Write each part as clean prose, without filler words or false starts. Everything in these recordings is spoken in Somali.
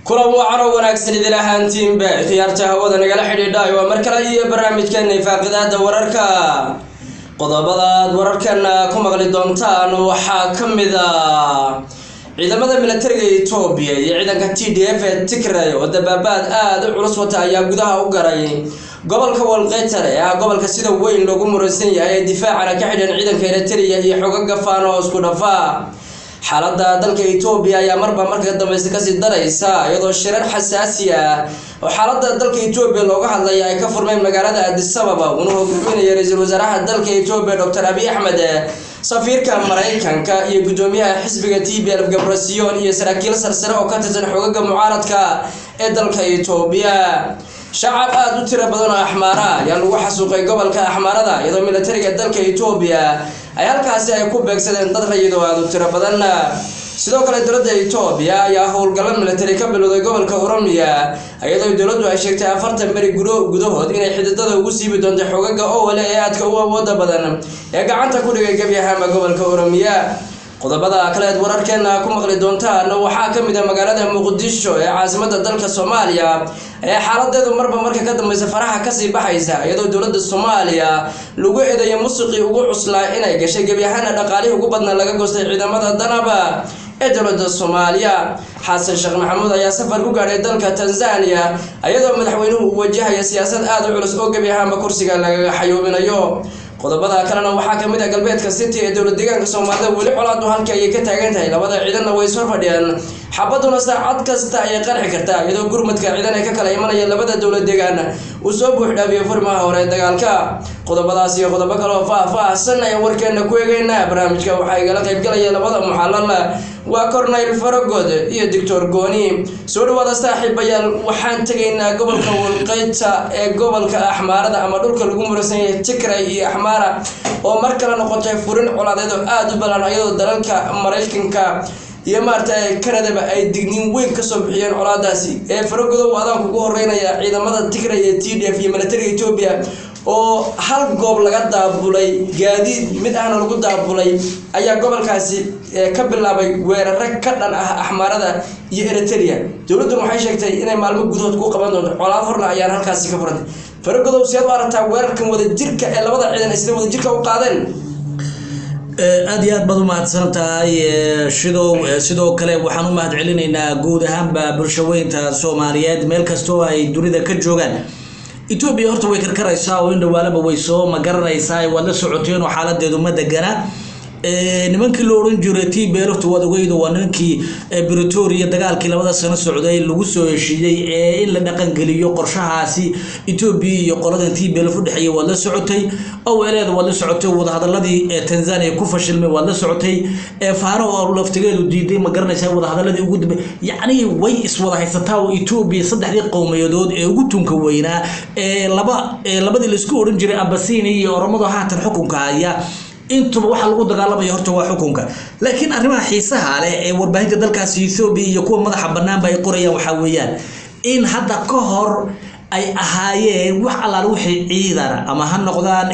Kulan wacan oo wanaagsan idin ahaantiinba, khiyaarta hawada nagala xidhiidhay, waa mar kale iyo barnaamijkeena faaqidaada wararka. Qodobadaad wararkana ku maqli doontaan waxaa ka mid a ciidamada militariga Etoobiya iyo ciidanka TDF ee Tigray oo dabaabaad aada u culus wata ayaa gudaha u garay gobolka Walqeytar ee ah gobolka sida weyn loogu muransan yahay ee difaacana ka xidhan ciidanka Eritrea iyo xogaga Faano oo isku dhafa. Xaaladda dalka Etoobiya ayaa marba marka dambeysa kasii daraysa, iyadoo shirar xasaasi ah oo xaaladda dalka Etoobiya looga hadlaya ay ka furmeen magaalada Addis Ababa, uuna hogaaminaya ra-iisul wasaaraha dalka Etoobiya Doctor Abiy Axmed, safiirka Maraykanka iyo guddoomiyaha xisbiga TPLF Gabrasion iyo saraakiil sarsare oo ka tirsan xogaga mucaaradka ee dalka Etoobiya. Shacab aada u tiro badan oo Axmaara ayaa lagu xasuuqay gobolka Axmaarada, iyadoo militariga dalka Etoobiya ay halkaasi ay ku beegsadeen dad rayid oo aada u tiro badan. Sidoo kale dowladda Etoobiya ayaa howlgallo militari ka bilowday gobolka Oromiya, iyadoo dowladdu ay sheegtay 40 beri gudahood inay xididada ugu siibi doonto xogaga Owale ee aadka u awooda badan ee gacanta ku dhigay gebi ahaanba gobolka Oromiya. Qodobada kale eed wararkeena ku maqli doontaan waxaa ka mid ah magaalada Muqdisho ee caasimada dalka Soomaaliya ayaa xaaladeedu marba marka ka dambeysa faraha kasii baxaysa, iyadoo dowladda Soomaaliya lagu eedeeyo musuqii ugu cuslaa inay gashay, gebi ahaana dhaqaalihii ugu badnaa laga goostay ciidamada Danaba ee dowladda Soomaaliya. Xasan Sheekh Maxamuud ayaa safar ku gaadhay dalka Tanzania, iyadoo madaxweynuhu uu wajahaya siyaasad aada u culus oo gebi ahaanba kursiga lagaga xayuubinayo. Qodobada kalena waxaa kamid ah galbeedka City ee dowlad deegaanka Soomaalida weli colaadu halkii ayay ka taagan tahay, labada ciidanna way soo fadhiyaan, xabaduna saacad kasta ayay qarxi kartaa, iyadoo gurmadka ciidan ee ka kala imanaya labada dowlad deegaan uu soo buuxdhaafiyo furmaha hore ee dagaalka. Qodobadaas iyo qodobo kale oo faah-faahsan ayaan warkeena ku eegeynaa. Barnaamijka waxaa igala qaybgalaya labada muxalal, waa Corneyl Faragod iyo Doctor Gooni. Soo dhawaada saaxiibayaal. Waxaan tegaynaa gobolka Walqeyta ee gobolka Axmaarada ama dhulka lagu muransan yahay Tigray iyo Axmaara oo mar kale noqotay furin colaadeed oo aada u balan, iyadoo dalalka Maraykanka iyo maaragtay Canadaba ay digniin weyn kasoo bixiyeen colaadaasi. Ee Faragodow, adaan kugu horeynaya. Ciidamada Tigray ee TDF iyo militariga Etoobiya oo hal goob laga daabulay, gaadiid mid ahna lagu daabulay, ayaa gobolkaasi ka bilaabay weeraro ka dhan ah Axmaarada iyo Eritrea. Dowladduna waxay sheegtay inay maalmo gudahood ku qaban doonto. Colaad horna ayaan halkaasi ka furantay. Faragodow, siyaad u aragtaa weerarkan wadajirka ee labada ciidan ay sida wadajirka u qaadeen? Aada iyo aad baad umahadsan tahay, Shidow. Sidoo kale waxaan u mahad celinaynaa guud ahaanba bulshaweynta Soomaaliyeed meel kastoo ay dunida ka joogaan. Etoobiya horta way karkaraysaa oo in dhawaalaba way soo ma garanaysaa, waad la socoteen oo xaaladeedu ma degana. Nimankii loo odhan jiray TPLF-tu waad ogeydo, waa nimankii Pretoria dagaalkii 2da sano socday lagu soo heshiiyey ee in la dhaqangeliyo qorshahaasi Etoobiya iyo qoladan TPLF udhexeeyay, waad la socotay. OLA-da waad la socotay, wadahadaladii Tanzania ku fashilmay waad la socotay. Faano oo laftigeedu diiday, ma garanaysaa, wadahadaladii ugu dambe. Yacni way iswada haysataa oo Etoobiya saddexdii qowmiyadood ee ugu tunka weynaa ee laba labadii laisku odhan jiray Abasini iyo Oromadu haatan xukunka haya, intuba waxaa lagu dagaalamaya horta waa xukunka. Laakiin arrimaha xiisaha leh ee warbaahinta dalkaasi Ethoobia iyo kuwa madaxa banaanba ay qorayaan waxaa weeyaan in hadda ka hor ay ahaayeen wax allaale wixii ciidana, ama ha noqdaan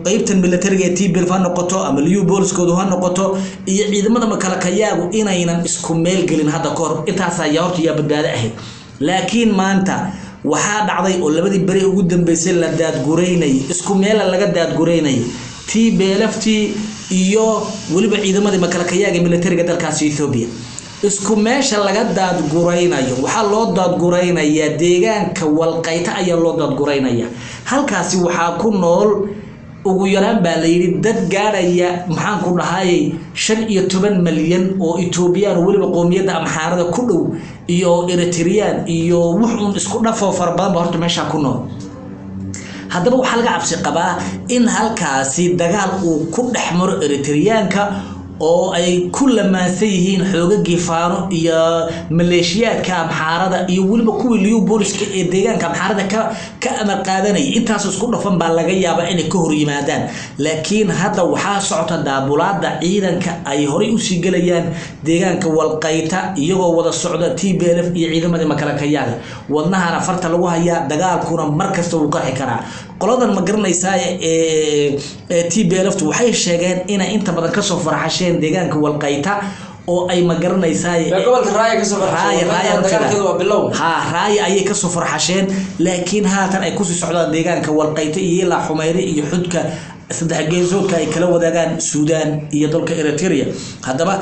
qeybtan militariga ee TPLF ha noqoto ama liyu booliskoodu ha noqoto iyo ciidamada makalakayaagu, inaynan isku meel gelin hadda ka hor. Intaas ayaa horta yaa badbaado ahayd. Laakiin maanta waxaa dhacday oo labadii beri ugu dambeysay la daadguraynayay, isku meela laga daadguraynayay TPLF-t iyo weliba ciidamadii makalakayaaga militariga dalkaasi Ethoobia. Isku meesha laga daadguraynayo waxaa loo daadguraynayaa deegaanka Walqayta ayaa loo daadguraynaya. Halkaasi waxaa ku nool ugu yaraan baa la yidhi dad gaadhaya, maxaan ku dhahayay, 15 malyan oo Etoobiyaan oo weliba qoomiyadda Amxaarada ku dhow iyo Eritreyaan iyo wuxuun isku dhafoo fara badan ba horta meeshaa ku nool. Haddaba waxaa laga cabsi qabaa in halkaasi dagaal uu ku dhex maro Eritreyaanka oo ay ku lamaansan yihiin xoogagii Faano iyo maleeshiyaadka Amxaarada iyo weliba kuwii liyu booliska ee deegaanka Amxaarada ka amar qaadanayay. Intaas isku dhafan baa laga yaabaa inay ka hor yimaadaan. Laakiin hadda waxaa socota daabulaada ciidanka ay horay usii gelayaan deegaanka Walqayta, iyagoo wada socda TPLF iyo ciidamadii makalakayaaga. Wadnahana farta lagu hayaa, dagaalkuna mar kasta wuu qarxi karaa. Qoladan ma garanaysaa ee TPLF waxay sheegeen inay inta badan kasoo farxasheen deegaanka Walqayta oo ay ma garanaysaa Gobolka Raaya ka soo farxasheen. Dagaalkeedu waa bilow. Ha, Raaya ayay kasoo farxasheen, laakiin haatan ay kusii socdaan deegaanka Walqayto iyo ilaa Xumeyre iyo xudka saddex geesoodka ay kala wadaagaan Suudaan iyo dalka Eritrea. Haddaba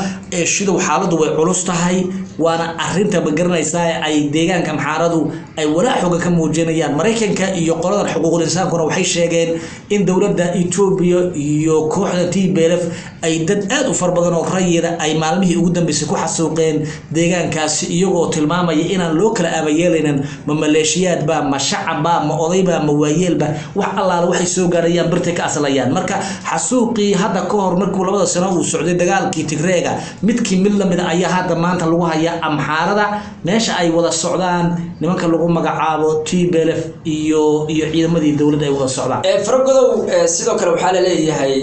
Shidow, xaaladdu way culus tahay, waana arinta ma garanaysaa ay deegaanka Amxaaradu ay walaac xooga ka muujinayaan. Maraykanka iyo qoladan xuquuqul insaankuna waxay sheegeen in dowladda Etoobiya iyo kooxda TPLF ay dad aad u fara badan oo rayida ay maalmihii ugu dambeysay ku xasuuqeen deegaankaasi, iyagoo tilmaamaya inaan loo kala aabayeelaynin ma maleeshiyaadba, ma shacabba, ma odayba, ma waayeelba, wax allaala waxay soo gaarayaan birtay ka aslayaan. Marka xasuuqii hadda ka hor markuu 2 sano uu socday dagaalkii Tigreega, midkii mid lamid ayaa hadda maanta lagu hayaa Amxaarada, meesha ay wada socdaan nimanka lagu magacaabo TPLF iyo ciidamadii dowladda ay wada socdaan. Faragodow, sidoo kale waxaa la leeyahay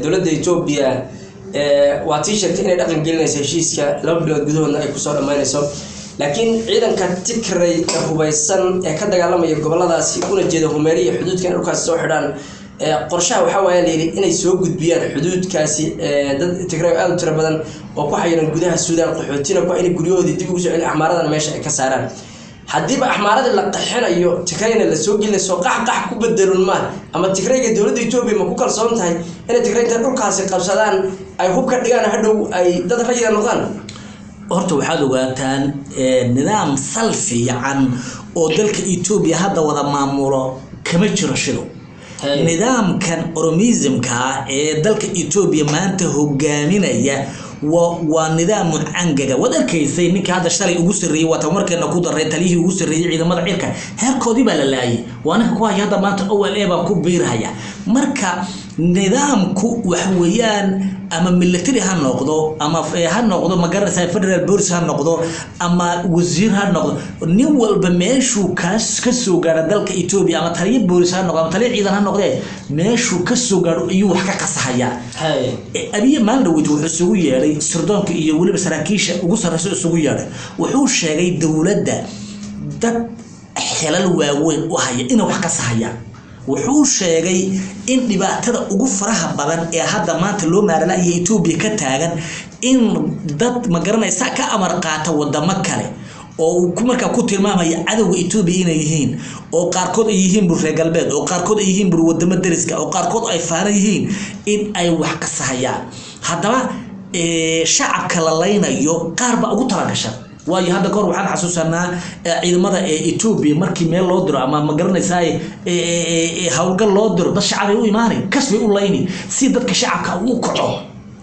dowladda Etoobiya waa tii sheegtay inay dhaqan gelinayso heshiiska 2 bilood gudahoodna ay kusoo dhammaynayso, laakiin ciidanka Tigray ee hubaysan ee ka dagaalamaya goboladaasi una jeeda Humeeri iyo xuduudka inay dhulkaasi soo xidhaan, qorshaha waxaa waaye la yidhi inay soo gudbiyaan xuduudkaasi dad Tigray aad u tiro badan oo ku xayiran gudaha Suudaan, qaxootina ku inay guryahoodii dib ugu soo celin, Axmaaradana meesha ay ka saaraan. Haddiiba Axmaaradii la qaxinayo Tigrayna la soo gelinayso, qax qax ku bedelun ma ama Tigrayga dowladda Etoobiya ma ku kalsoon tahay inay Tigray inta dhulkaasi qabsadaan ay hub ka dhigaan hadhow ay dad rayida noqdaan? Horta waxaad ogaataan nidaam sal fiican oo dalka Etoobiya hadda wada maamulo kama jiro Shidow. Nidaamkan oromismka ee dalka Etoobiya maanta hogaaminaya waa nidaam mucangaga. Waad arkaysay ninka hadda shalay ugu sarreeyey, waa tamarkeena ku daray taliyihii ugu sarreeyey ciidamada cirka, heerkoodii baa la laayay, waa ninka ku haya hadda maanta OLA baan ku biirhaya. Marka nidaamku waxa weeyaan ama military ha noqdo ama ha noqdo ma garanaysaa federal police ha noqdo ama wasiir ha noqdo, nin walba meeshuu ka soo gaaro dalka Etoobiya, ama taliye boolis ha noqdo ama taliye ciidan ha noqdee, meeshuu ka soo gaaro ayuu wax ka qasahayaa. Abiy maalin dhaweyd wuxuu isugu yeedhay sirdoonka iyo weliba saraakiisha ugu sarreysa isugu yeedhay, wuxuu sheegay dowladda dad xelal waaweyn u haya inay wax qasahayaan. Wuxuu sheegay in dhibaatada ugu faraha badan ee hadda maanta loo maaralayo Etoobiya ka taagan in dad ma garanaysa ka amar qaata wadamo kale oo uu markaa ku tilmaamaya cadowga Etoobiya inay yihiin, oo qaarkood ay yihiin bur reer galbeed, oo qaarkood ay yihiin bur wadamo dariska, oo qaarkood ay faaran yihiin in ay wax qasahayaan. Haddaba shacabka la laynayo qaar baa ugu talagashan. Waayo hadda kahor waxaan xasuusanaa ciidamada ee Etoobiya markii meel loo diro ama ma garanaysaa howlgal loo diro, dad shacabay u imaanay, kasbay u layni si dadka shacabka u kaco,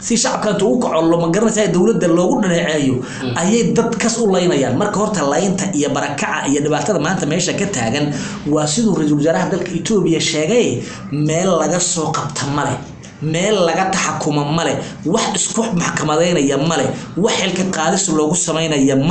si shacabka intuu u kaco ma garanaysaa dowladda loogu dhaleeceeyo ayay dad kas u laynayaan. Marka horta laynta iyo barakaca iyo dhibaatada maanta meesha ka taagan waa siduu ra-iisul wasaaraha dalka Etoobiya sheegay, meel laga soo qabta male, meel laga taxakuma male, wax isku maxkamadeynaya male, wax xilka qaadis loogu sameynaya male.